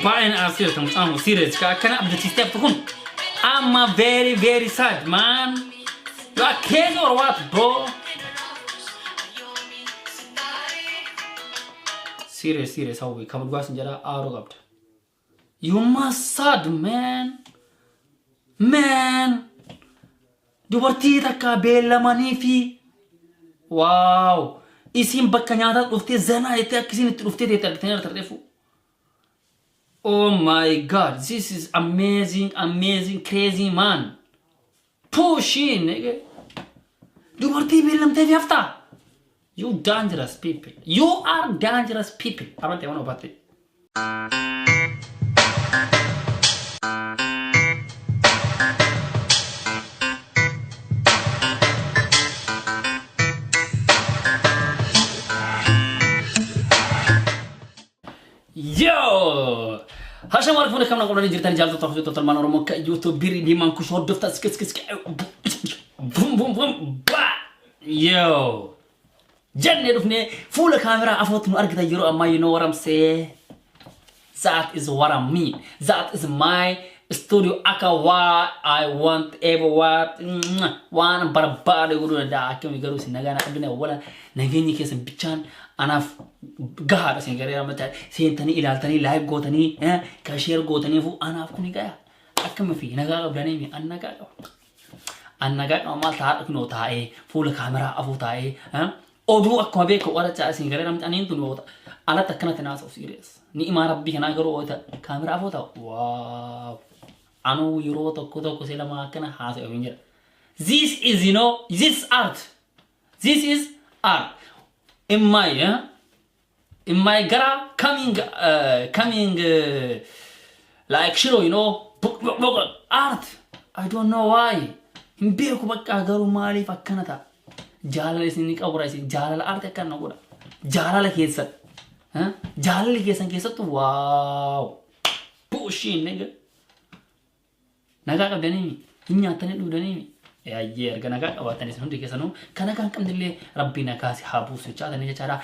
Baay'een aarseera mucaan kun serious ka akkana abdachiistee haftu kun. I'm a very very sad man. You are crazy or what, bro? Serious, serious, Hawwi kan dhugaa sin jedhaa, aaruu qabda. You must sad, man. Man. Dubartii takka beellamanii fi wow. Isiin bakka nyaataa dhuftee zanaa jettee akka isiin itti dhuftee teette argitanii argite reefu. Oh my God, this is amazing, amazing, crazy man. Pushing, nigga. Dubartii beellamtee fi haftaa. You dangerous people. You are dangerous people. Amante waan obatte. Yo! Hasham harka fuune kamna qabdanii jirtanii jaallattoota hojjettoota ilmaan Oromoo akka YouTube birii diimaan kushoo hordoftaa skis skis bum bum bum ba! Yo! Jennee dhufnee fuula kaameraa afootti nu argitan yeroo ammaa, you know what I'm saying? That is what I mean. That is my studio, akka what I want ever what waan barbaade godhuu danda'a. Akkami garuu isin nagaa na qabdina wala nageenyi keessan bichaan anaaf gahaadha. Isin garee amma seentanii ilaaltanii, like gootanii, ka share gootaniifu anaaf kuni gaha. Akkami fi nagaa qabdanii? An nagaa qaba. An nagaa qaba. Maal taa'aa kunoo taa'ee fuula kaameraa afuu taa'ee oduu akkuma beeku warra isin garee namni aniin tun alatti akkanatti naasa'u serious. Ni'imaa rabbii kanaa garuu kaameraa afuu ta'u, wow. Anuu yeroo tokko tokko si lama akkana haasa'u hin jira. This is you know this art. This is art. In my gara coming like shiro art. I don't know why. Hin beeku bakka garuu maaliif akkana ta'a. Jaalala isin ni qabura, isin jaalala art akkana godha. Jaalala keessan. Jaalalli keessan keessattu, wow. Bullshit, nigga. Nagaa qabdanii, hin nyaattanii dhugdanii? Yaayyee, erga nagaa qabaatanis hundi keessanuu kan nagaa hin qabnellee rabbii nagaa si haa buusu jechaadha jechaadha.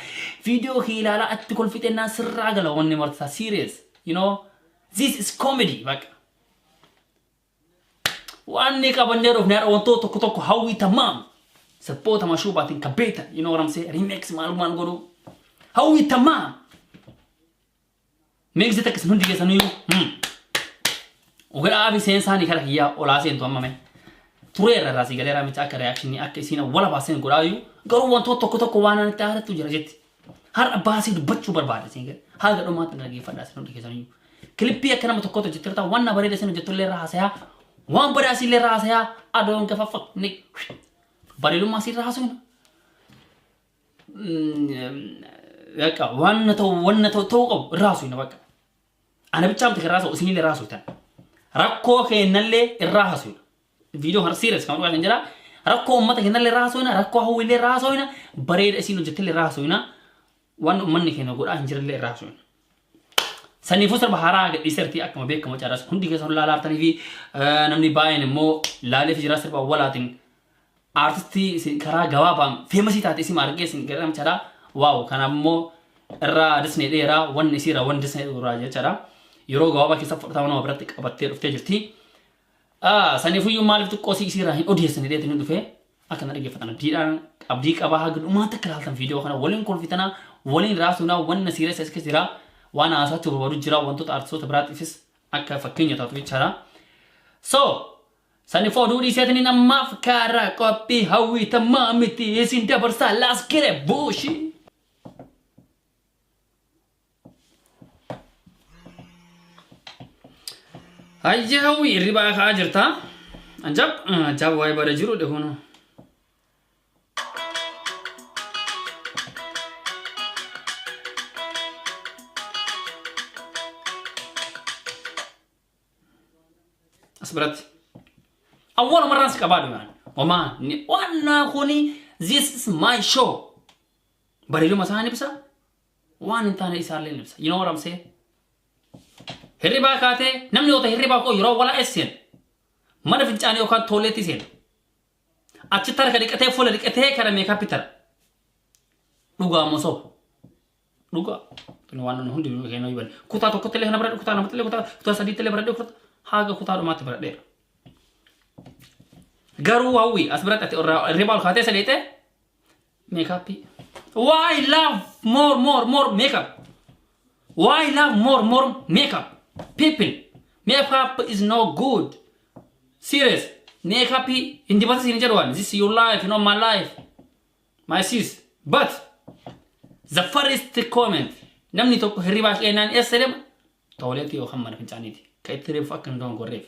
Viidiyoo kee ilaalaa atti kolfitennaa sirraa gala wanni marsaa serious. This is comedy bakka. Waan ni qabannee dhufne har'a wantoota tokko tokko Hawwii Tamaam sirboota mashuubaatiin kan beektan, you know what I'm saying, remix maal maal godhu Hawwii Tamaam. Meeksii takka isin hundi keessaniyyuu Ogadhaa fi seensaanii kara kiyyaa olaa seentu ammame. Tureerra irraa si galeeraa miti akka reaction akka isiin awwala baaseen godhaayyuu garuu wantoota tokko tokko waan ani itti aadattu jira jetti. Har'a baasee dubbachuu barbaada siin gale. Haga dhumaatti na dhaggeeffadhaa isin hundi keessaniyyuu. Clip akka nama tokkotti hojjettu waan na bareeda isin hojjettu illee irraa haasayaa. Waan badaa isin illee irraa haasayaa. Adoon gafafa ni bareedummaa isin irraa haasofna. Bakka waan ta'u waan ta'u ta'uu qabu irraa haasofna bakka. Ana bichaa miti irraa haasa'u, isinillee irraa haasoftan. Rakkoo keennallee irraa haasofna. Viidiyoo kana serious kan dhugaa kan jira. Rakkoo uummata keenyallee irraa haasofna, rakkoo hawwiillee irraa haasofna, bareeda isin hojjettillee irraa haasofna, waan uummanni keenya godhaa hin jirrellee irraa haasofna. Saniifuu sirba haaraa gadhiiseerti akkuma beekamu caalaas hundi keessan laalaa fi namni baay'een immoo laalee fi jira. Sirba awwalaatiin aartistii karaa gabaabaan famous taate isin argee isin gara namichaadha. Wow, kanaaf immoo irraa disney dheeraa wanni isiirraa wanni disney irraa jechaadha. Yeroo gabaabaa keessa fudhatama nama biratti qabattee dhuftee jirti. Saniifuyyuu maaliif xiqqoo isiirraa hin odeessine dheetiin dhufee akka na dhaggeeffatan abdiidhaan abdii qabaa. Haga dhumaatti akka ilaaltan viidiyoo kana waliin kolfitanaa waliin raasuunaa wanna siiressa as keessa jira, waan haasaatti barbaadu jira, wantoota aartistoota biraatiifis akka fakkeenya taatu jechaadha. So saniifuu oduu dhiiseetiin ammaaf karaa qophii Hawwii Tamaamitti isin dabarsaa. Let's get it, bullshit. Hayya, Hawwii, hirribaa ka'aa jirta. Ajab ajab, waa'ee bara jiru dhihunu. As biratti. Awwaala marraan si qabaa dhumaan. Homaa waan kuni, this is my show. Bareeduma isaan ibsa. Waan hin taane isaallee ibsa. You know what I'm saying? Hirribaa kaatee namni yoo ta'e hirribaa koo yeroo walaa eessa seena? Mana fincaanii yookaan toilet seena. Achitti harka dhiqatee, fuula dhiqatee kana makeup tara. Dhugaa moo soba? Dhugaa. Tuni waan nuti hundi keenya hiban. Kutaa tokkotti illee kana baradhe, kutaa lamatti illee, kutaa sadiitti illee baradhe, kutaa haga kutaa dhumaatti baradheera. Garuu Hawwi as biratti ati irriba ol kaatee saleexee makeup. Why love more, more, more makeup? Why love more, more makeup? People, makeup is no good. Serious. Makeup hin dibata siin jedhu waan. This is your life, not my life. My sis. But the first comment, namni tokko hirribaa keenyaan eessa deema? Toiletii yookaan mana fincaaniiti. Kan itti reefu akka hin dogongorreef.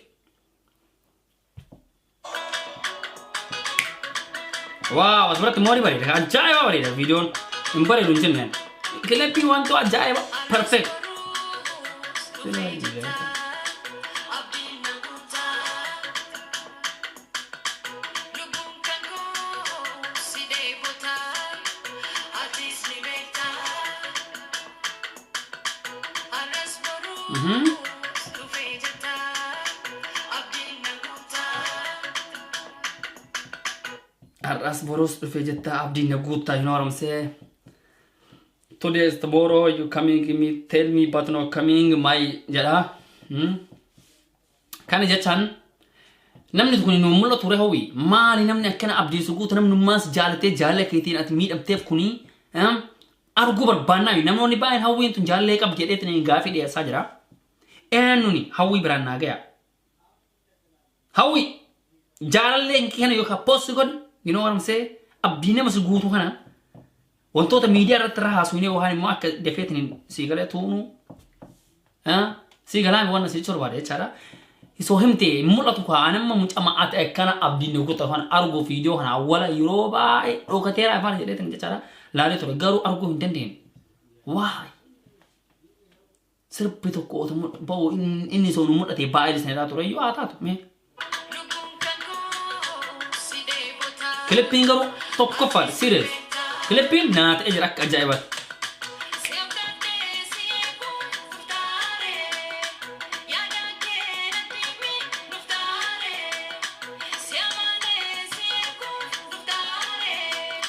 Wow, as biratti moorii bareeda. Ajaa'iba bareeda viidiyoon. Hin bareedu hin jenneen. Clippii wantu ajaa'iba. Perfect. Dhufee jirta, abdiin na guutaa. Lubbuun kan koo si dheebotaa, atis ni beektaa. Har'as boruus dhufee jirta, abdiin na guutaa. Har'as boruus dhufee jetta, abdiin na guuttaa, you know what I'm saying? Today is tomorrow, you coming me tell me but not coming my jedha. Kana jechaan namni kun nu mul'atu ture. Hawwi, maali namni akkana abdiin si guutu, namni nummaas jaalatee jaalala keetiin ati miidhamteef kuni arguu barbaannaa? Namoonni baay'een Hawwiin tun jaalallee qabdi jedheetiin gaafii dhiyeessaa jira. Eenyuni Hawwii biraan naa gaya? Hawwi, jaalalleen kana yookaan post godhi, you know what I'm saying? Abdii nama si guutuu kana wantoota miidiyaa irratti irra haasofnee yookaan immoo akka dafeetiin sii galee tuunu sii galaa waan asii barbaade jechaadha. Isoo himte mul'atu kaa anamma mucama ati akkana abdiin nu guutuu afaan arguu viidiyoo kana awwala yeroo baay'ee dhokateera afaan jedheetiin jechaadha. Laalee ture, garuu arguu hin dandeenye. Waay! Sirbi tokko otoo ba'u inni osoo nu mul'ate baay'ee sanirraa ture iyyuu haa taatu mee. Lubbuun kan koo si dheebotaa. Clippiin garuu tokkoffaadha, serious. Clippiin naa ta'e jira akka ajaa'ibaatti. Si abdattee si eeguu nuftaare. Yaada kee natti himi nuftaare. Si amanee si eeguu nuftaare.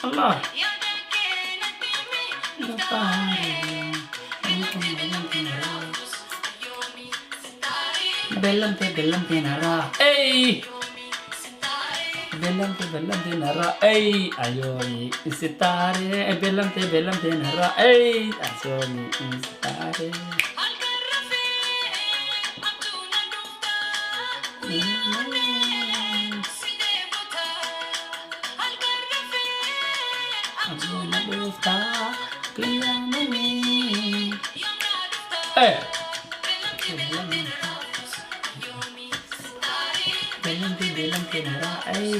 Allah. Yaada kee natti himi nuftaare. Beellamtee beellamtee na raaftus yoomi sitaare. Beellamtee beellamtee narraa. Ey! Yoomi sitaare. Beellamtee beellamtee narraa. Ey! Ayoomi sitaare. Beellamtee beellamtee narraa. Ey! Ayoomi sitaare. Halkan rafee abjuu na dhuftaa. Guyyaa malee si dheebotaa. Halkan rafee abjuu na dhuftaa. Guyyaa malee. Yoom na dhuftaa. Eh! Beellamtee beellamtee na raaftus yoomi sitaare. Beellamtee beellamtee narraa. Ey!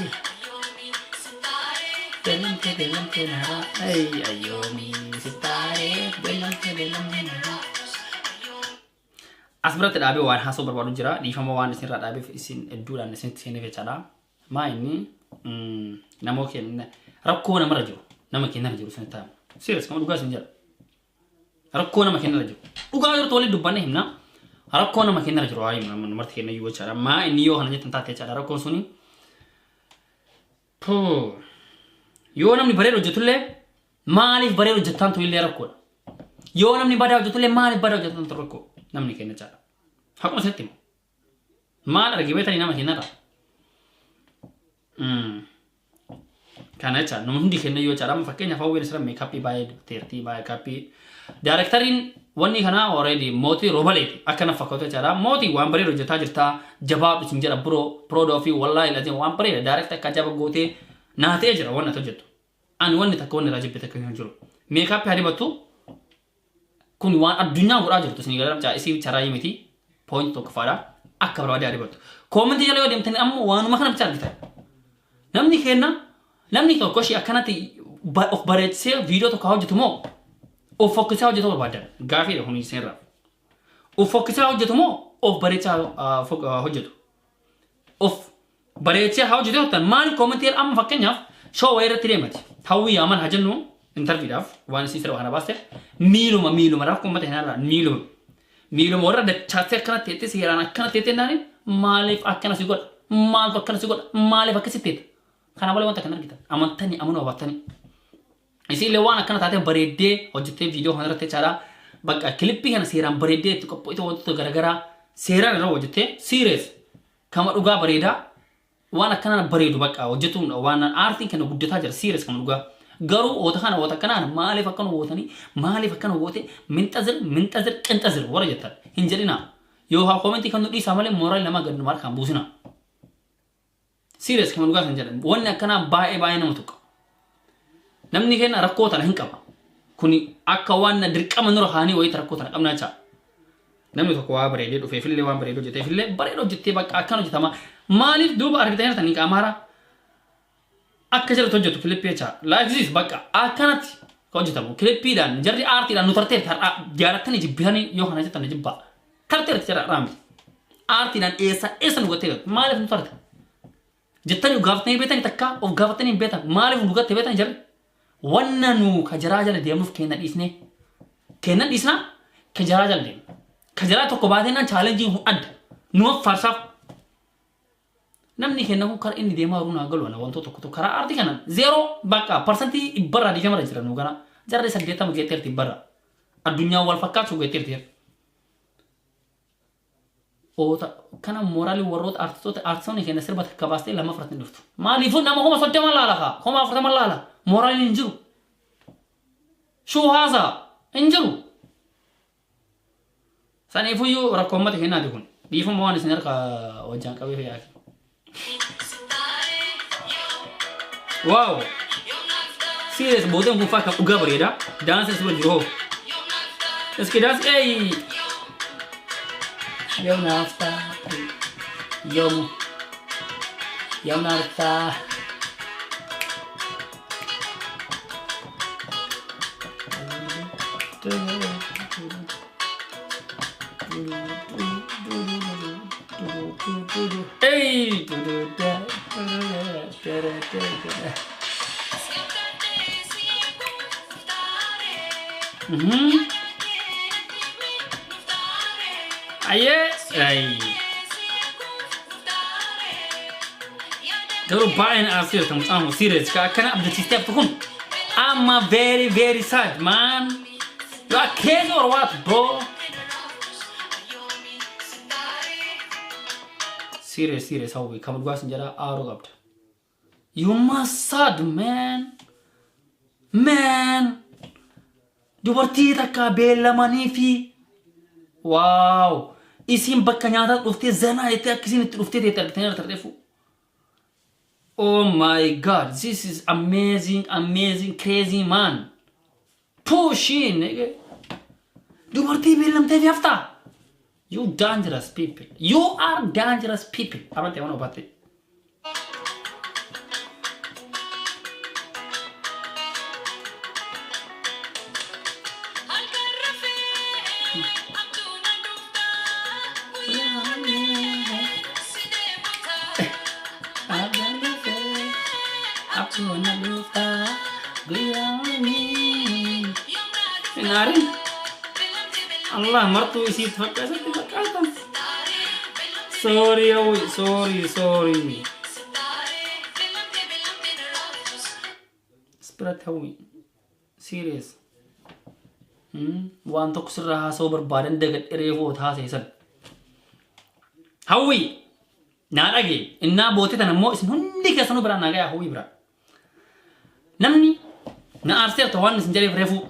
Yoomi sitaare. Beellamtee beellamtee narraa. Ey! Ayoomi sitaare. Beellamtee beellamtee narraa. As biratti dhaabee waan haasoo barbaadu jira. Dhiifama waan isinirraa dhaabeef isin hedduudhaan isinitti seeneef jechaadha. Maa inni namoo kenna rakkoo namarra jiru, nama kennarra jiru isinitti himu. Serious, kama dhugaa isin jedha. Rakkoo nama kennarra jiru. Dhugaa jirtu waliin dubbanne himna. Rakkoo nama kennarra jiru haa himna namarti kenna iyyuu jechaadha. Maa inni yoo kana jettan taate jechaadha, rakkoon suni. Yoo namni bareedu hojjetullee maaliif bareedu hojjettaan tu illee rakkoodha. Yoo namni badaa hojjetullee maaliif badaa hojjettaan tu rakkoo namni kenna jechaadha. Haquma isinitti himu. Maal arge beetanii nama kennarra? Kana jecha nama hundi kenna yoo jechaadha. Amma fakkeenyaaf Hawwiin asirra makeupii baay'ee teertii makeupii. Directoriin wanni kanaa already Mootii Roobaleeti akka na fakkaatu jechaadha. Mootii, waan bareedu hojjetaa jirtaa, jabaadhu isin jedha bro, proud of you, wallaahi lazim waan bareeda direct akka ajaa'iba gootee naa ta'ee jira wanni ati hojjettu. Ani wanni takka wanni irraa jibbe takka hin jiru. Makeupii haa dibattu, kun waan addunyaa godhaa jirtu isin gara caa isii charaayii miti, point tokkoffaadha, akka barbaade haa dibattu. Commentii jala yoo deemtanii ammoo waanuma kana bicha argitan. Namni kenna namni tokko ishee akkanatti of bareechisee viidiyoo tokko haa hojjetu moo of fokkisaa hojjetu barbaadan? Gaafiidha kun isinirraa. Of fokkisaa hojjetu moo of bareechaa hojjetu? Of bareechee haa hojjetu jettan, maal commentii amma fakkeenyaaf show wayii irratti deemati. Hawwii yaaman haa jennu interviewdhaaf waan isii sirba kana baaste miiluma miiluma rakkoo uummata hin irraa miiluma miiluma warra dachaatee akkana teettee seeraan akkana teettee naani maaliif akkana si godha, maaltu akkana si godha, maaliif akkasi teetta? Kana malee wanta kana argitan amantanii amanuu abattanii. Isiillee waan akkana taatee bareeddee hojjettee viidiyoo kana irratti jechaadha. Bakka kilippii kana seeraan bareeddee itti qopho'ite, wantoota garaagaraa seeraan irra hojjettee, serious kama dhugaa bareedaa, waan akkanaan bareedu bakka hojjetuun waan aartiin kana guddataa jira, serious kama dhugaa. Garuu oota kana oota akkanaan maaliif akkana gootanii, maaliif akkana goote, minxazir minxazir qinxazir warra jettan hin jedhinaa. Yoo haa koomentii kan nu dhiisaa malee mooraalii namaa gad nu harkaan buusinaa. Serious kama dhugaa kan jedhan, wanni akkanaa baay'ee baay'ee nama tuqa. Namni keenya rakkoo tana hin qaba. Kuni akka waan na dirqama nurra haanii wayiita rakkoo tana qabna jecha. Namni tokko waa bareedee dhufeefillee, waan bareedee hojjeteefillee, bareedee hojjettee bakka akkan hojjetama. Maaliif duuba argitanii jirtanii qaamaara akka jedhutti hojjetu kilippii jecha. Like this, bakka akkanatti kan hojjetamu kilippiidhaan jarri aartiidhaan nu tarteerti har'a, jaalattanii jibbitanii yoo kana jettan jibbaa. Tarteerti jara har'aa miti. Aartiidhaan eessa eessa nu gattee jirti? Maaliif nu tarte? Jettanii gaafatanii beektanii, takka of gaafatanii hin beektan. Maaliif nu gatte beektan jarri? Wanna nu ka jaraa jala deemnuuf kenna dhiisnee. Kenna dhiisnaa ka jaraa jala deemna. Ka jaraa tokko baatee chaalenjiin kun adda. Numa faarsaaf. Namni kenna kun karaa inni deemaa jiru naa galu ana wantoota tokko tokko karaa aartii kanaan zeeroo bakka 20% irra jira nu gana. Jarri 80 geetteerti dhibbarraa. Addunyaan wal fakkaachuu geetteerti. Oota kana mooraalii warroota artistoota, artistoonni keenya sirba takka baastee lama fudhatin dhuftu. Maaliifuu nama 30,000 laala kaa 40,000 laala, mooraaliin hin jiru. Shuu haasaa hin jiru. Saniifuyyuu rakkoo uummata keenyaati kun. Dhiifama waan isin harka wajjaan qabee fayyaafi. Wow! Serious, booteen kun fakka dhugaa bareeda. Daansa asirra jiru hoo. Iski daansi eeyi. Yoom naaftaa? Yoom? Yoom naaftaa? Ey! Ayyee! Ay. Garuu baay'een aarsiirta mucaan kun, serious ka akkana abdachiistee haftu kun. I'm a very very sad man. You are crazy or what, bro? Serious, serious, hawwi kam dhugaa sin jedhaa, aaruu qabda. You must sad man. Man. Dubartii takka beellamanii fi wow. Isiin bakka nyaataa dhuftee zanaa jettee akka isiin itti dhuftee teette argitanii irra tarreeffu. Oh my God, this is amazing, amazing, crazy man. Pushing, nigga. Dubartii beellamtee fi haftaa. You dangerous people. You are dangerous people. Amante waan obatte. Halkan rafee abduu na dhuftaa, guyyaa hafee si deemutaa. Halkan rafee abduu na dhuftaa, guyyaa yoom na dhuftaa? Hinaarin. Beellamtee beellamtee Allah martuu isiitti fakkaatatti fakkaata. sitaaree beellamtee. Sorry, hawwi, sorry, sorry. Sitaaree beellamtee beellamtee na raaftus. Spirit hawwi. Serious. Waan tokko sirraa haasa'uu barbaadan dagadhe reefuu haasa'e san. Hawwi! Naa dhage innaa bootee tana immoo isin hundi keessanuu biraa naa gayaa hawwii biraa. Namni na aarseerta waan isin jedheef reefuu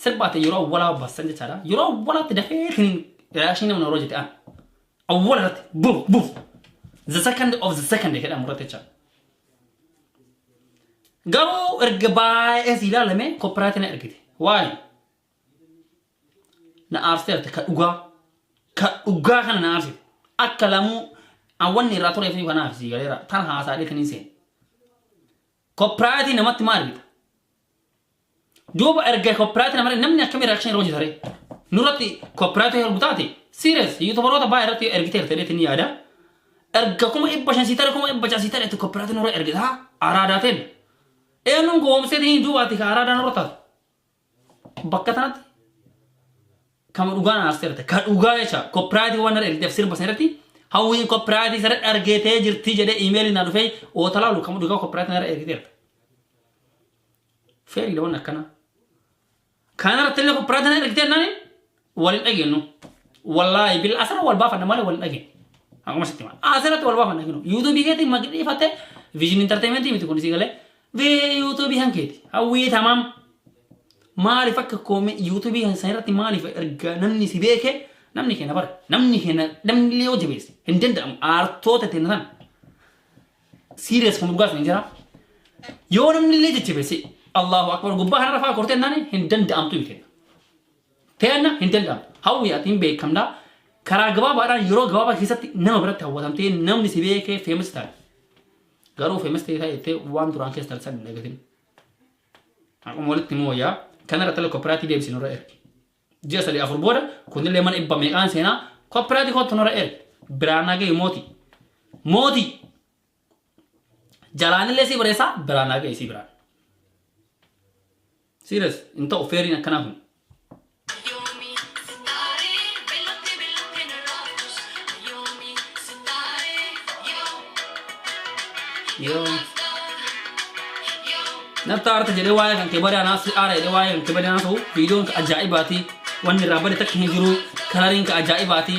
sirbaate yeroo awwalaa baasan jechaadha. Yeroo awwalaatti dafee kan reaction nama yeroo jette an. Awwala irratti buf buf. The second of the second jedhamu irratti jechaadha. Garuu erga baay'ee si ilaalame copyright na ergite. Waa'ee na aarseerte ka dhugaa. Ka dhugaa kana na aarsite. Akka lamuu wanni irraa turee fi kanaaf si galeera. Tan haasaalee kan hin seene. Copyright namatti maal ergita? Duuba erga copyright nama namni akkamii reaction yeroo hojjetare? Nurratti copyright ergu taate, serious, youtuberoota baay'ee irratti ergiteerta jedheetiin ni yaada. Erga 500,000 sii tare, 600,000 sii tare copyright nurra ergita araadaa ta'en. Eenyuun goomseetiin duubaati ka araadaa nurra taatu? Bakka tanatti kama dhugaa na aarseerta. Ka dhugaa jecha copyright waan narra ergiteef sirba sana irratti hawwiin copyright sana argeetee jirti jedhee iimeeliin na dhufee oota laalu kama dhugaa copyright narra ergiteerta. Feeriidha waan akkanaa. Kanarratti illee copyright na ergitee nani wal hin dhageenyu. Wallaahi bil asirra wal baafanna malee wal hin dhageenyu. Akkuma sitti hima. Asirratti wal baafanna kinu. YouTubeii keetii maqidhiifatte Vision Entertainment miti kun si galee. YouTubeii kan keeti. Hawwii tamaam. Maaliif akka koome YouTubeii kan san irratti maaliif erga namni si beeke, namni keenya bara namni keenya namni illee yoo jabeesse hin danda'amu aartoota ta'e san serious kun dhugaas ni jira. Yoo namni illee jajjabeesse, Allahu akbar, gubbaa kanarra fa'aa kortee naan hin danda'amtu miti. Teenna hin danda'amtu. Hawwi, ati hin beekamna. Karaa gabaabaadhaan yeroo gabaabaa keessatti nama biratti hawwatamtee namni si beekee famous taate. Garuu famous ta'ee ta'ee waan duraan keessa tarsan hin dagatin. Akkuma walitti himuu wayyaa kanarra illee copyrightii deebisi nurra ergi. Ji'a 3 4 booda kunillee mana dhibba meeqaan seenaa, copyrightii kottu nurra ergi. Biraan nagee mootii. Mootii. Jalaanillee si bareessaa, biraan nagee si biraan. Serious hin ta'u feeriin akkanaa kun. Yoomi sitaaree beelamte beelamte na raaftus yoomi sitaaree yoo. Yoo. Yoo. Natti aarta jedhee waa'ee kan kee badaa naas aara jedhee waa'ee kan kee badaa naas ta'u, viidiyoon ka ajaa'ibaati, wanni irraa bade takka hin jiru, coloriin ka ajaa'ibaati,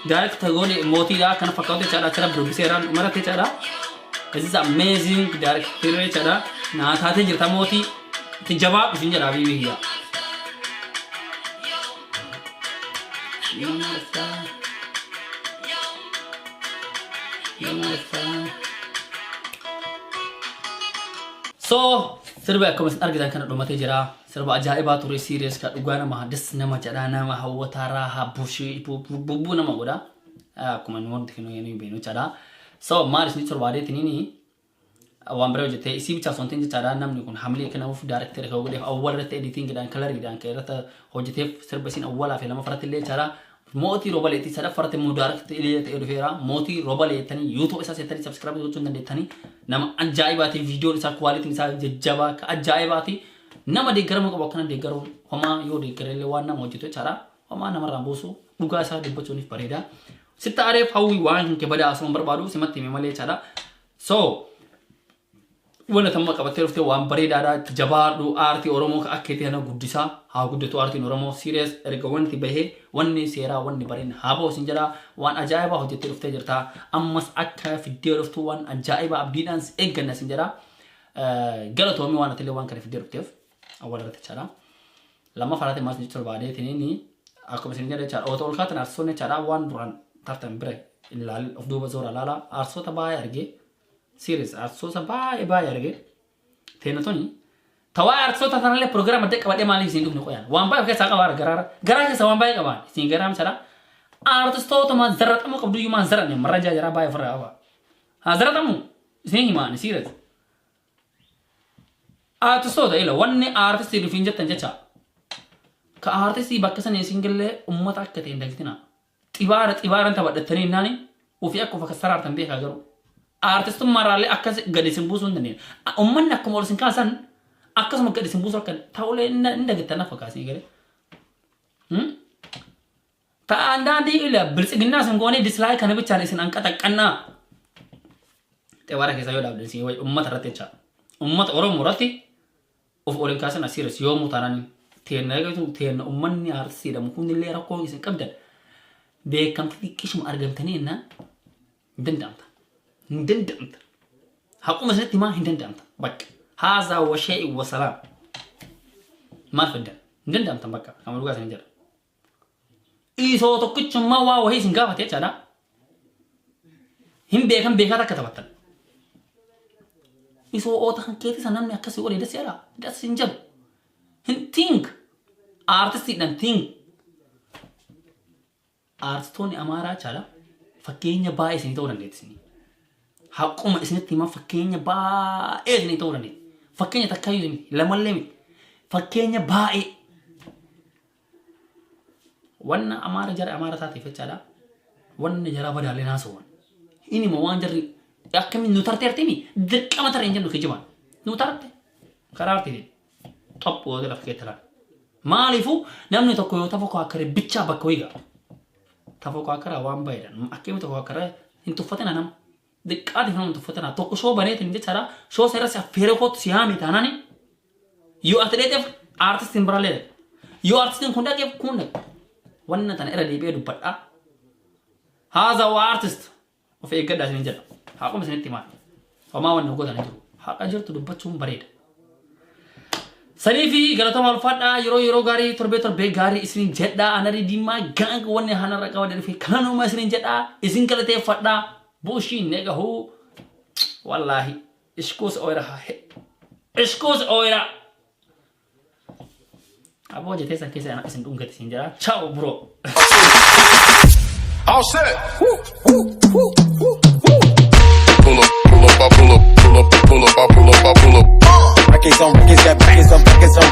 direct goone mootiidha kana fakkaatu jechaadha, achirra durbiseeraan maratti jechaadha. This is amazing director jechaadha. Naa taatee jirta mootii, itti jabaa isin jedha habiibii kiyya. Yoo yoo. So sirba akkuma isin argitan kana dhumatee jira. Sirba ajaa'ibaa ture, serious ka dhugaa nama das nama jedha, nama hawwataa, raahaa bushii bubbuu nama godha. Akkuma nu wanti kennu nu beenu jechaadha. So maal isin torbaadeetiniini waan bira hojjetee isii bichaaf sonteen jechaadha. Namni kun hamilee kennamuuf director kan godheef, awwal irratti editingiidhaan, coloriidhaan kan irratti hojjeteef, sirba isiin awwalaa fi lama irratti illee jechaadha. Mootii Robaleetti sadaffaa irratti immoo director illee ta'ee dhufeera. Mootii Robaleettanii YouTube isaa seettanii subscribe gochuu hin dandeettanii. Nama ajaa'ibaati, viidiyoon isaa qualityn isaa jajjabaa ka ajaa'ibaati. Nama deeggaramuu qabu akkana deeggaruun homaa yoo deeggarellee waan nama hojjetu jechaadha. Homaa namarraan buusu, dhugaa isaa dubbachuunis bareeda. Sitti aareef hawwii waan hin badaa asuma barbaadu simatti hime malee jechaadha. So wanta tamma qabattee dhuftee waan bareedaadha, itti jabaadhu. Aartii Oromoo akka itti kana guddisaa haa guddatu aartiin Oromoo. Serious erga wanti bahee wanni seeraa wanni bareen haa ba'u isin jedha. Waan ajaa'ibaa hojjettee dhuftee jirta, ammas akka fiddee dhuftu waan ajaa'ibaa abdiidhaan si eegganna isin jedha. Galatoomii waan atillee waan kana fiddee dhufteef awwaala irratti jechaadha. Lammaffaa irratti maas jechuun barbaadeetiniin akkuma isin jedha jechaadha. Oota ol kaatan aartistoonni jechaadha, waan duraan tartan bira ilaal, of duuba zoora ilaala. Aartistoota baay'ee argee, serious aartistoota baay'ee baay'ee argee teenatoni tawaa aartistoota sanallee proogiraama adda qabadhee maaliif isin dhufne qoyaan waan baay'ee of keessaa qabaa, garaara garaa keessa waan baay'ee qabaan isin garaa misadha. Aartistoota maa zarraxamuu qabdu iyyuu maa zaranne marrajaa jaraa baay'ee ofirraa qaba haa zarraxamu isin himaan. Serious aartistoota ila wanni aartistii dhufiin jettan jecha ka aartistii bakka sana isin gallee ummata akka ta'e hin dagatina. Xibaara xibaaran taphadhattanii innaani ofii akka of akka saraartan beekaa, garuu aartistummaarraallee akkas gadi isin buusuu hin dandeenye. Ummanni akkuma ol isin kaasan akkasuma gadi isin buusuu akka ta'ulee hin dagattan akka kaasanii galee. Ta'aan daandii ila biltsiginnaa isin goonee dislike kana bichaan isin anqaxaqqannaa. Xibaara keessa yoo dhaabdan isin wayi ummata irratti jecha. Ummata Oromoo irratti of ol hin kaasan asiiras yoomuu taanaan teenna eegatu teenna ummanni aartistii jedhamu kunillee rakkoo isin qabdan beekamtii xiqqishuma argamtanii jennaan hin danda'amta. Hin danda'amta. Haquma isinitti himaa, hin danda'amta. Bakka. Haazaa wa shee'i wa salaam. Maal fiddan? Hin danda'amtan bakka. Kama dhugaa isin jedha. Isoo tokkichummaa waa wahii isin gaafate jechaadha. Hin beekan beekaa takka taphattan. Isoo oota kan keetii san namni akkasii godhe das jedha. Das hin jedhu. Hin think. Aartistiidhaan think. Aartistoonni Amaaraa jechaadha. Fakkeenya baay'ee isinii ta'uu dandeetti isinii. Haquma isinitti himan, fakkeenya baay'ee isinii ta'uu dandeetti. Fakkeenya takkayyuu miti, lamallee miti. Fakkeenya baay'ee. Wanna Amaara jara Amaara taateef jechaadha. Wanna jaraa badaalee naasawan. Inima waan jarri akkamiin nu tarteertimi dirqama tarreen jennu kijibaan. Nu tarte karaa artiitiin. Xophu goote lafa keetti laala. Maaliifuu namni tokko yoo tafa kaakkare bichaa bakka wayii ga'a. Tafa kaakkaraa waan baay'eedha. Akkamitti tafa kaakkaraa hin tuffatina nama. Xiqqaatiif nama hin tuffatina. Tokko shoo baneetiin jechaadha. Shoo seera si affeeree kootu si haame taanaani. Yoo ati dheeteef aartistiin biraallee dha. Yoo artistiin kun dhaqeef kun dhaqa. Wanna tana irra deebi'ee dubbadha. Haaza waa artist. Of eeggadhaa isinin jedha. Haquma isinitti himaa. Homaa wanna gootan hin jiru. Haqa jirtu dubbachuun bareeda. Sanii fi galatoomaa ulfaadhaa yeroo yeroo gaarii torbee torbee gaarii isinin jedhaa anarii diimaa gaang wanni hanarra qaba dhufe kanuma isinin jedhaa isin galateeffadhaa buushii negahuu wallaahi ishkuus ooyira ishkuus ooyira aboo jetee san keessa isin dhungate isin jedhaa ciao bro. All set. Woo, woo, woo, woo, woo. Pull up, pull up, I pull up, pull up, pull up, I pull up, I pull up. Records on records, got records on records on